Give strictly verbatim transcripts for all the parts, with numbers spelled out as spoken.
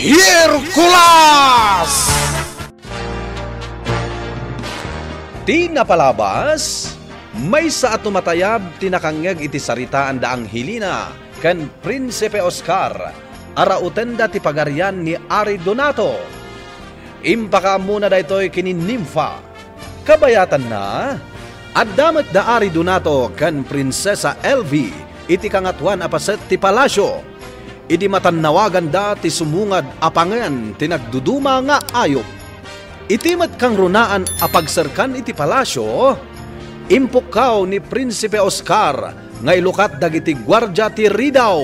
Hercules! Ti napalabas, maysa a tumatayab ti nakangngeg iti saritaan da Angelina ken Prinsipe Oscar a rautenda ti pagarian ni Ari Donato. Impakaammona daytoy ken ni Nympha. Kabayatanna, adda met da Ari Donato ken Prinsesa Elvie iti kangatoan a paset ti palasio. Idi matannawaganda ti sumungad a pangen ti nagduduma nga ayup. Iti met kangrunaan a pagserkan iti palasio, impukkaw ni Prinsipe Oscar nga ilukat dagiti guardia ti ridaw.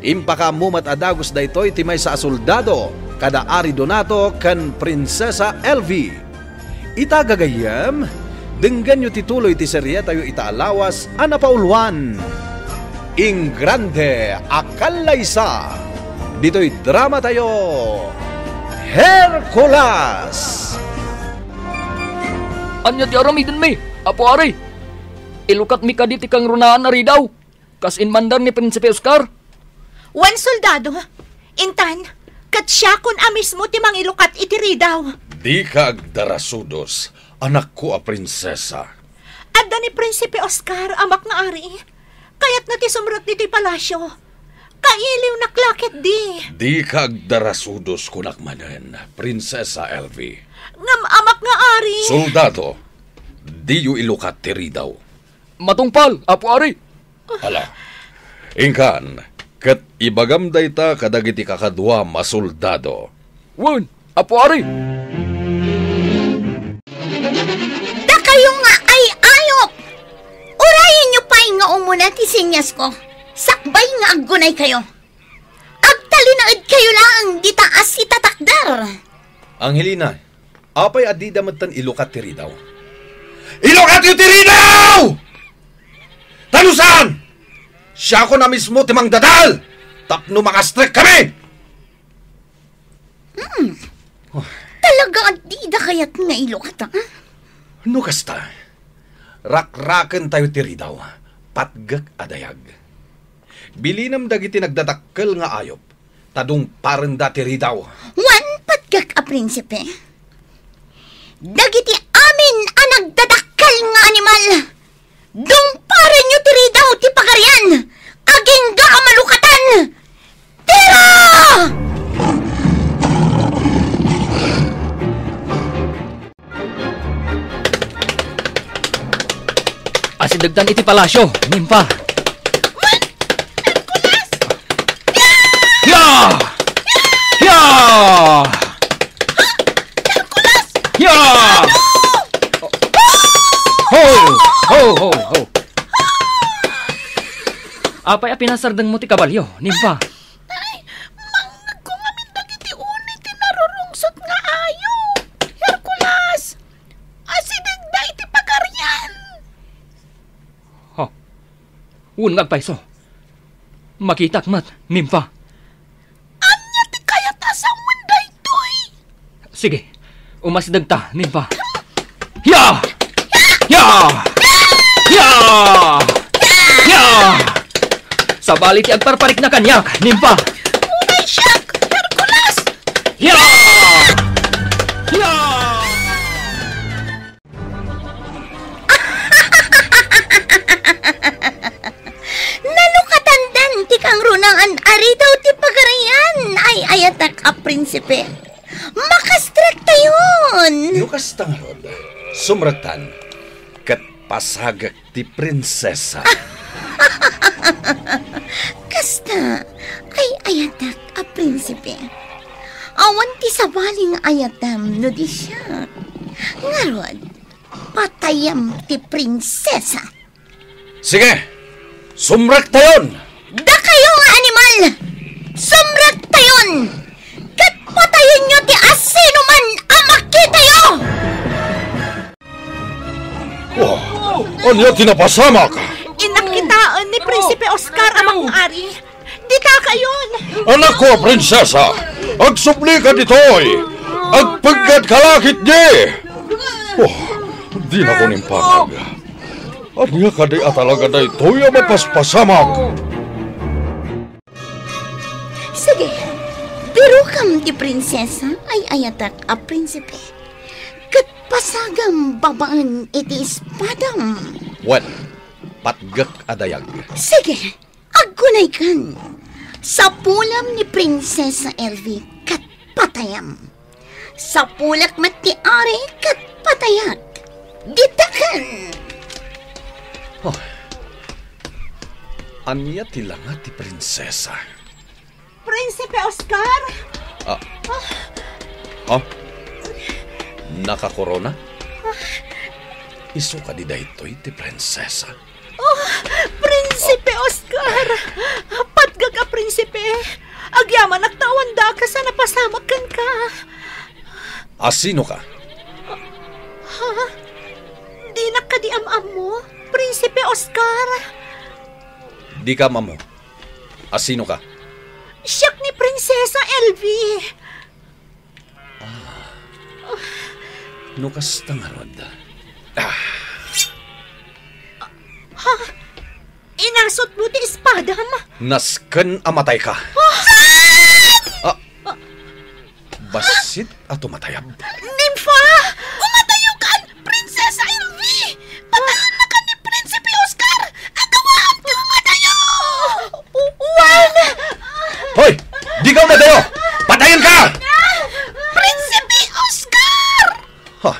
Impakaammo met a dagus daytoy ti maysa a soldado kada Ari Donato ken Prinsesa Elvie. Ita gagayyem, denggenyo ti tuloy ti serietayo ita a lawas a napauluan, Ingrande a Kallaysa, ditoy dramatayo, Hercules! Ania ti aramidenmi, Apo Ari? Ilukatmi kadi ti kangrunaan a ridaw? Kas inmandar ni Prinsipe Oscar? Wen, soldado. Intan, ket siakon a mismo ti mangilukat iti ridaw. Dika agdarasudos, anakko a prinsesa. Adda ni Prinsipe Oscar, amak nga ari. Kayatna ti sumrek ditoy palasio. Kailiwnak la ketdi. Dika agdarasudos, kunak manen, Prinsesa Elvie. Ngem, amak nga ari. Soldado, diyo ilukat ti ridaw. Matungpal, Apo Ari. Ala, inkan, ket ibagam dayta kadagiti kakaduam a soldado. Wen, Apo Ari. Dakayo nga ay-ayup! Urayenyo pay nga umuna ti seniasko, sakbay nga aggunaykayo. Agtalinaedkayo laeng dita a sitatakder. Angelina, apay a dida metten ilukat ti ridaw? Ilukatyo ti ridaw! Ta no saan, siakon a mismo ti mangdadael tapno makastrekkami! Hmm. Talaga a dida kayat nga ilukat, a? No kasta, rakrakentayo ti ridaw, patgek a dayag. Bilinem dagiti nagdadakkel nga ayup, ta dungparenda ti ridaw. Wen, patgek a prinsipe, dagiti amin a nagdadakkel nga animal, dungparenyo ti ridaw ti pagarian, agingga a malukatan! Tira! Asidegtan iti palasyo, Nympha. Wen, Hercules! Ya! Ya! Hercules! Ya! Ho! Ho, ho, ho! Apay a pinasardengmo ti kabalio, Nympha? Ay, mangngegko ngamin dagiti uni ti narurungsot nga ayup. Hercules! Asidegda iti pagarian! Ha? Wen nga agpayso. Makitak met, Nympha. Ania ti kayat a sawen daytoy? Sige, umasidegta, Nympha. Ya! Ya! Ya! Ya! Sabali ti agparparikna kaniak, Nympha. Unay siak, Hercules! Ya! Ya! Nalukatandan ti kangrunaan a ridaw ti pagarian, ay-ayatek a prinsipe. Makastrektayon! No kasta ngarud, sumrektan, ket pasagek ti prinsesa. Kasta, ay-ayatek a prinsipe. Awan ti sabali nga ayatem no di siak. Ngarud, patayem ti prinsesa. Sige, sumrektayon! Dakayo nga animal! Sumrektayon! Ket patayenyo ti asinoman a makitayo! Oh, ania ti napasamak? Innak kitaen ni Prinsipe Oscar a mangngari. Dita kayon! Anakko a prinsesa, agsublika ditoy! Agpeggatka la ketdi! Oh, dinakon impangag. Ania kadi a talaga daytoy a mapaspasamak? Sige, Birokam ti prinsesa, ay-ayatek a prinsipe, ket pasagam babaen iti espadam. Wen, patgek a dayag. Sige, agkunaykan. Sapulam ni Prinsesa Elvi ket patayam. Sapulek met ti ari ket patayak. Ditaken! Oh. Ania ti langa ti prinsesa? Prinsipe Oscar! Ah. Ah. Nakakorona? Isu kadi daytoy ti prinsesa? Oh, Prinsipe Oscar! Patgek a prinsipe! Agyamanak ta awan dakes a napasamak kenka. A sino ka? Ha? Dinak kadi am-ammo, Prinsipe Oscar? Dika am-ammo. A sino ka? Siak ni Prinsesa Elvi. Ah. No kasta ngarud. Ah. Ha? Inasutmo ti espadam? Nasken a matayka. Ah! Ah. Bassit a tumatayab. Nympha! Umadayokan, Prinsesa Elvi! Patayennakan ni Prinsipe Oscar! Agawaam ti umadayo! Wen! Hoy! Dika umadayo! Patayenka! Prinsipe Oscar! Ha?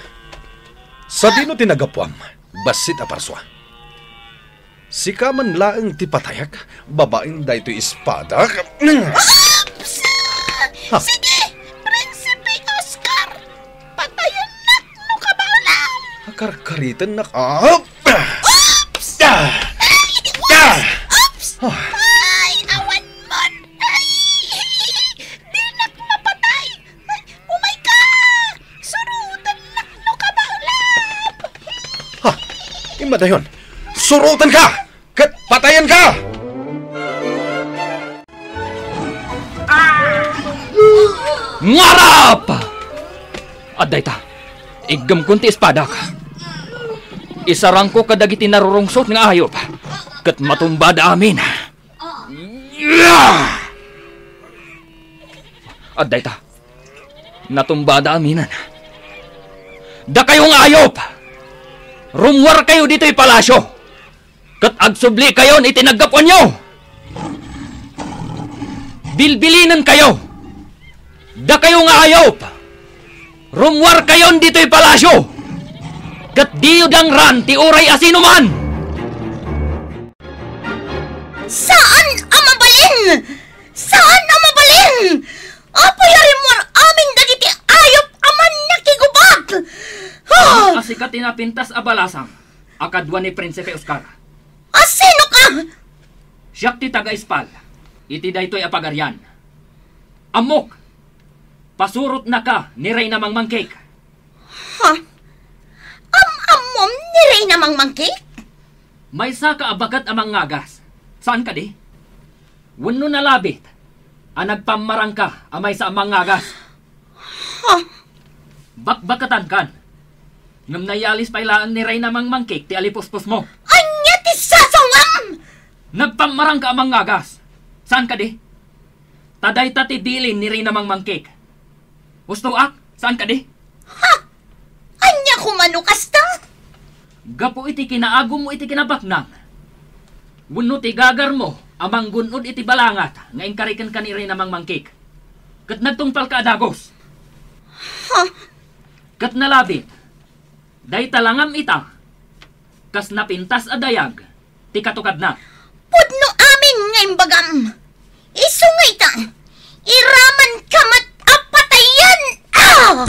Sadino ti naggapuam? Bassit a parsua. Sika man laeng ti patayak babaen daytoy espada. Oops! Ha? Sige, Prinsipe Oscar! Patayennak no kabaelam! Akarkaritennak. Ah! Oops! Ah! Ay! Ah! Oops! Ah! Ay, awan man! Ay! Dinak mapatay! Ay, umayka! Surotennak no kabaelam! Ha! Immadayon! Surotenka! Ket patayenka! Ngarap! Adda ita, iggemkon ti espadak. Isarangko kadagiti narurungsot nga ayup, ket matumbada amin. Adda ita, natumbada aminen. Dakayo nga ayup! Rummuarkayo ditoy palasio, ket agsublikayon iti naggapuanyo! Bilbilinenkayo! Dakayo nga ayup! Rummuarkayon ditoy palasio, ket diyo dangran ti uray a sinuman! Saan a mabalin! Saan a mabalin! Apay a rimmuar amin dagiti ayup a mannakigubat! Ah! A sika ti napintas a balasang a kadua ni Prinsipe Oscar. A sino ka? Siak ti taga-Espal iti daytoy a pagarian. Ammok, pasurotnaka ni Reyna Mangmangkik. Ha? Am-ammom ni Reyna Mangmangkik? Maysaka a baket a mangngagas, saan kadi? Wenno nalabit a nagpammarangka a maysa a mangngagas? Ha? Bakbaketankan, ngem nayalis pay laeng ni Reyna Mangmangkik ti alipuspusmo. Ania ti sasawam? Nagpammarangka a mangngagas, saan kadi? Ta dayta ti bilin ni Reyna Mangmangkik. Hustoak, saan kadi? Ha? Ania koma no kasta? Gapu iti kinaagummo iti kinabaknang, wenno ti gagarmo a manggun-od iti balangat nga inkarikenka ni Reyna Mangmangkik, ket nagtungpalka a dagus. Ha? Ket nalabit, dayta langam ita, kas napintas a dayag ti katukadna. Pudno amin nga imbagam. Isu nga ita, iramanka met a patayen! Ah!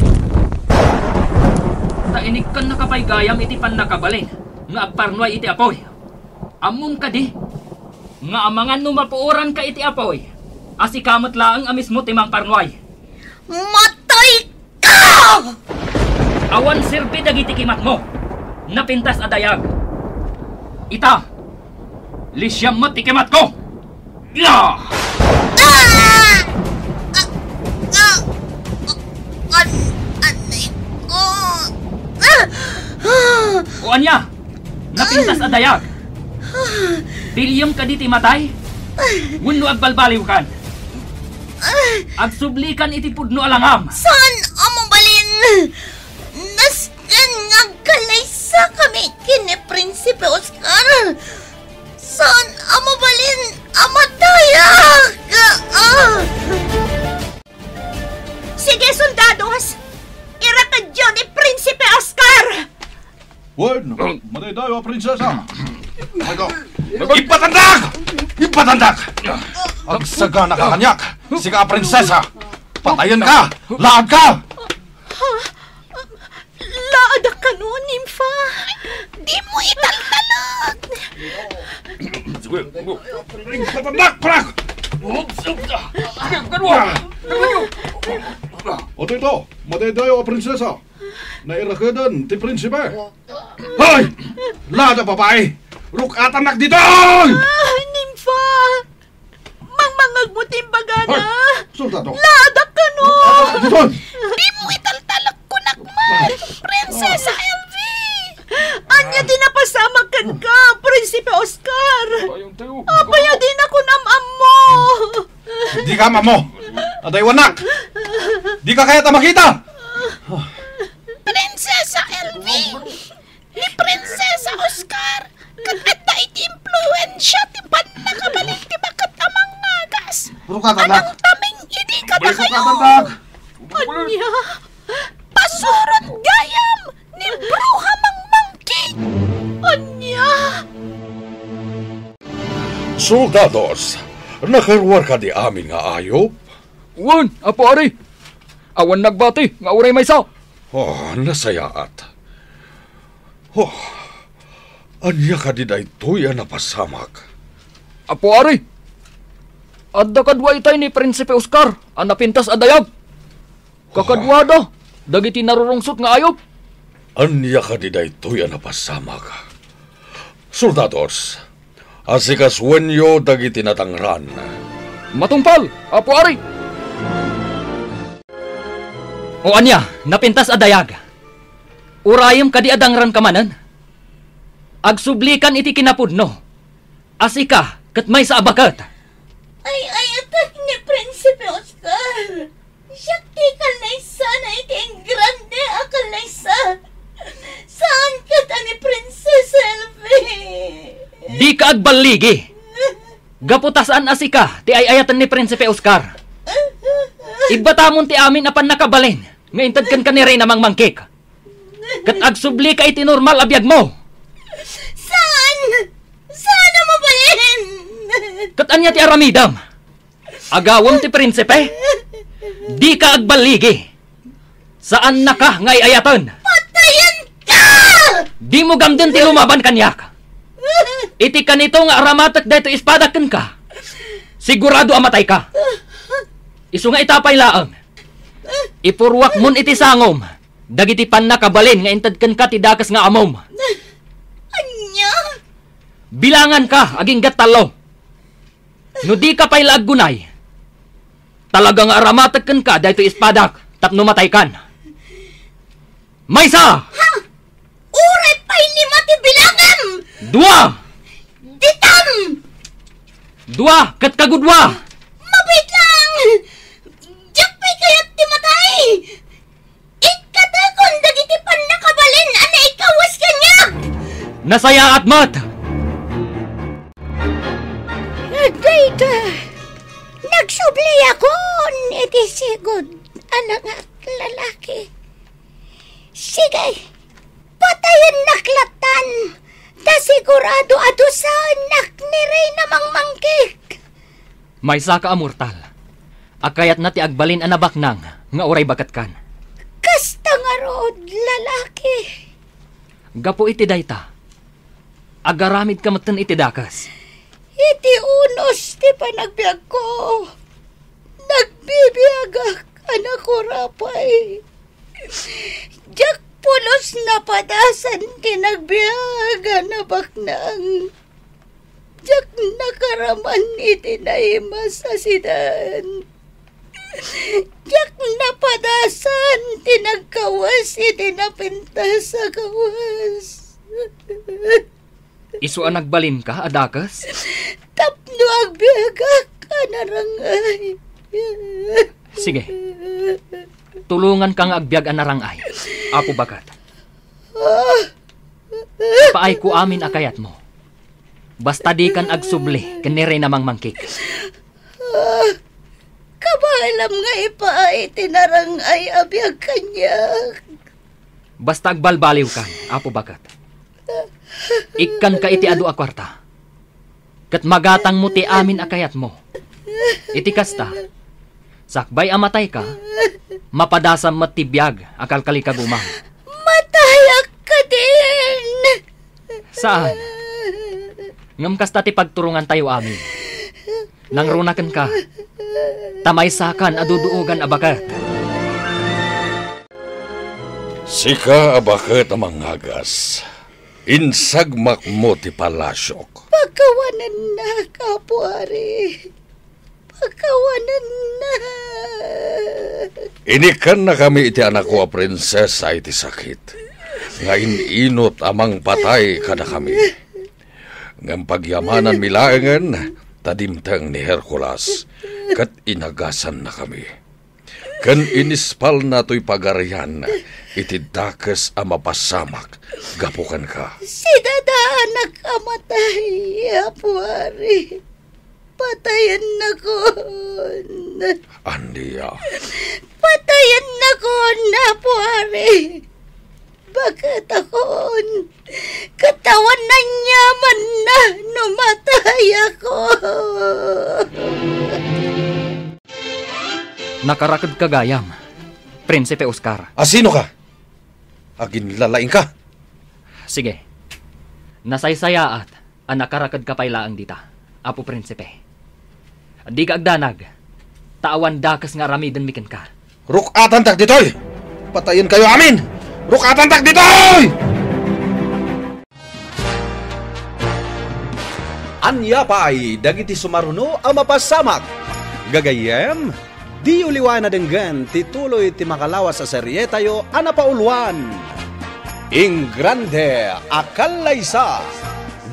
Ta inikkannaka pay gayam iti pannakabalin nga agparnuay iti apuy. Ammom kadi nga amangan no mapuoranka iti apuy, a sika met laeng a mismo ti mangparnuay. Matayka! Awan serbi dagiti kimatmo. Napintas a dayag. Ita, lisiam met ti kimatko. Ya! Ah! Ah! Ah! An-, anay ko. Ah! O ania? Napintas a dayag. Piliem kadi ti matay? Wenno agbalbaliwkan? Agsublikan iti pudno a langam. Saan a mabalin? Nasken nga agkallaysakami ken ni Prinsipe Oscar. Saan a mabalin a matayak. Ah! Sige, soldados! Irakedyo ni Prinsipe Oscar! Wen, madaydayo a prinsesa. Mayto. Ipatandak! Ipatandak! Agsaganaka kaniak, sika a prinsesa! Patayenka! Laadka! Laadak kano, nimfa. Dimo italtalek. Ipatandak, kunak! Otoy to, madaydayo a prinsesa. Nairakeden ti prinsipe. Hoy! Lada babai! Ruk-atannak ditoy! Ah, nimfa! Mangmangegmo ti imbagana. Hoy! Soldado! Laadak kano! Ruk-atannak ditoy! Dimo italtalek, kunak man, Prinsesa Elvi! Ania ti napasamak kenka, Prinsipe Oscar? Apay a dinakon am-ammo? Dika am-ammo! Adaywannak! Dika kayat a makita! Prinsesa Elvi! Ni Prinsesa Oscar, ket adda iti impluensia ti pannakabalin ti baket a mangngagas. Ruk-atannak. Adang taming idi kadakayo. Ruk-atannak. Ania? Pasuron gayam ni Bruha Mangmangkit. Ania? Soldados, nakaruar kadi amin nga ayup? Wen, Apo Ari. Awan nagbati nga uray maysa. Oh, nasayaat. Oh, ania kadi daytoy a napasamak? Apo Ari, adda kadua itay ni Prinsipe Oscar a napintas a dayag. Kakaduada dagiti narurungsot nga ayup. Ania kadi daytoy a napasamak? Soldados, asikasuenyo dagiti nadangran. Matungpal, Apo Ari! O ania, napintas a dayag? Urayem kadi a dangranka manen? Agsublikan iti kinapudno a sika ket maysa a baket. Ay-ayatek ni Prinsipe Oscar. Siak ti kallaysana iti ingrande a kallaysa. Saan ket a ni Prinsesa Elvi. Dika agballigi. Gapu ta saan a sika ti ay-ayaten ni Prinsipe Oscar. Ibbatamon ti amin a pannakabalin nga inted kenka ni Reyna Mangmangkik. Ket agsublika iti normal a biagmo. Saan? Saan a mabalin? Ket ania ti aramidem? Agawem ti prinsipe? Dika agballigi. Saannaka nga ay-ayaten. Patayenka! Dimo gamden ti lumaban kaniak. Iti kanito nga aramatek daytoy espada kenka, sigurado a matayka. Isu nga ita pay laeng, ipuruakmon iti sangom dagiti pannakabalin nga inted kenka ti dakes nga amom. Ania? Bilanganka agingga tallo. No dika pay la aggunay, talaga nga aramatek kenka daytoy espadak tapno mataykan. Maysa! Ha? Uray pay lima ti bilangem! Dua! Ditam! Dua ket kagudua! Mabiit lang! Diak pay kayat ti matay! Ikkatekon dagiti pannakabalin a naikawes kaniak! Nasayaat met! Dayta, nagsubliakon iti sigud a nangak lalaki. Sige, patayennak lattan, ta sigurado a dusaennak ni Reyna Mangmangkik. Maysaka a mortal a kayatna ti agbalin a nabaknang nga uray baketkan. Kasta ngarud, lalaki. Gapu iti dayta, agaramidka metten iti dakes. Iti unos ti panagbiagko, nagbibiagak a nakurapay. Diak pulos napadasan ti nagbiag a nabaknang. Diak nakaraman iti naimas a sidan. Diak napadasan ti nagkawes iti napintas a kawes. Isu a nagbalinka a dakes? Tapno agbiagak a narangay. Sige. Tulonganka nga agbiag a narang-ay, Apo Baket. Ipaayko amin a kayatmo. Basta dikan agsubli ken ni Reyna Mangmangkik. Kabaelam nga ipaay ti narang-ay a biag kaniak. Basta agbalbaliwkan, Apo Baket. Ikkanka iti adu a kuarta. Ket magatangmo ti amin a kayatmo. Iti kasta, sakbay a matayka, mapadasam met ti biag a kalkalikagumam. Matayak kadin! Saan? Ngem kasta ti pagturongantayo amin. Nangruna kenka, ta maysakan a duduogan a baket. Sika a baket a mangagas, insagmakmo ti palasiok. Pakawanennak, Apo Ari. Pakawanennak. Inikkannakami iti anakko a prinsesa iti sakit, nga in-inut a mangpatay kadakami. Ngem pagyamananmi laengen ta dimteng ni Hercules, ket inagasannakami. Ken inispalna toy pagarian iti dakes a mapasamak gapu kenka. Sidadaanak a matay, Apo Ari. Patayennakon. Ania? Patayennakon, Apo Ari. Baketakon. Ket awan aniamanna no matayakon. Nakarakedka gayam, Prinsipe Oscar. A sinoka? Aginlalaingka? Sige. Nasaysayaat a nakarakedka pay laeng dita, Apo Prinsipe. Dika agdanag, ta awan dakes nga aramidenmi kenka. Ruk-atantak ditoy! Patayenkayo amin! Ruk-atantak ditoy! Ania pay dagiti sumaruno a mapasamak? Gagayyem, diyo liwaen a denggen ti tuloy ti makalawas a serietayo a napauluan, Ingrande a Kallaysa,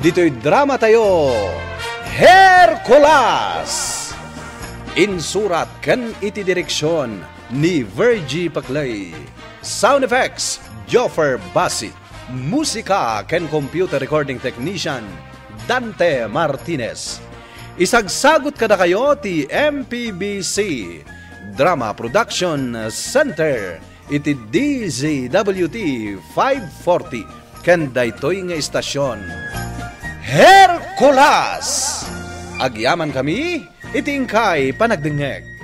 ditoy dramatayo, Hercules! Insurat ken iti direksion ni Virgie Paclay. Sound effects, Joffer Basit. Musika ken computer recording technician, Dante Martinez. Isagsagut kadakayo ti M P B C Drama Production Center iti D Z W T five forty ken daytoy nga istasion, Hercules! Agyamankami iti inkay panagdengngeg.